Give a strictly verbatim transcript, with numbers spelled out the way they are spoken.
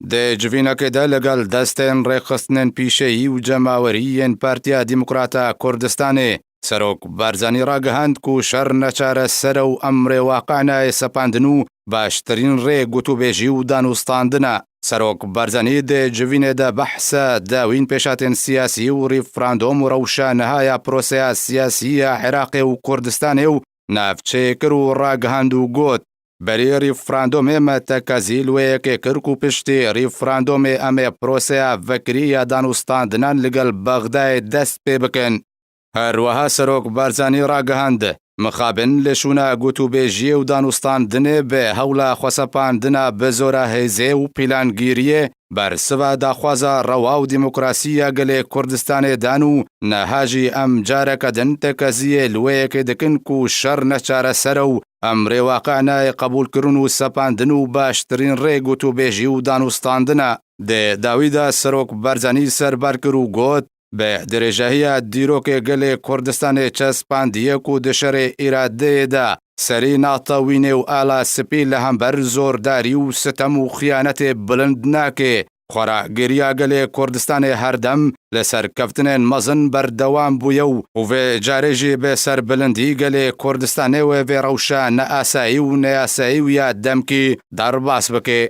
Di civînekê de li gel destên rêxistinên pîşeyî û cemawerî yên Partiya Demokrata Kurdistanê, Serok Barzanî ragihand ku şer neçareser e û emrê waqe nayê sepandin û baştirîn rê gotûbêjî û danûstandin e. Serok Barzanî di civînê de behsa dawîn pêşhatên siyasî û rîfrandom û rewşa niha ya proseya siyasî ya Iraqê û Kurdistanê û navçeyê kir û ragihand û got, Berî rîfrandomê me tekezî li wê yekê kir ku piştî rîfrandomê em ê proseya vekirî ya danûstandinan li gel Bexdayê dest pê bikin. Her wiha Serok Barzanî ragihand, mixabin li şûna gotûbêjiyê û danûstandinê bi hewla xwesepandina bi zora hêzê û pîlangîriyê bersiva daxwaza rewa û demokrasî ya gelê Kurdistanê dan û niha jî em careke din tekeziyê li wê yekê dikin ku şer neçareser e û emrê waqe nayê qebûlkirin û sepandin û baştirîn rê gotûbêjî û danûstandin e. Di dawî de Serok Barzanî serbar kir û got, Bi dirêjahiya dîrokê gelê Kurdistanê çespandiye ku di şerê îradeyê de serî natewînê û ala spî li hember zordarî û sitem û xiyanetê bilind nake. Xweragiriya gelê Kurdistanê herdem li serkeftinên mezin berdewam bûye û, û vê carê jî bi serbilindî gelê Kurdistanê wê vê rewşa neasayî û neyasayî û ya demkî derbas bike.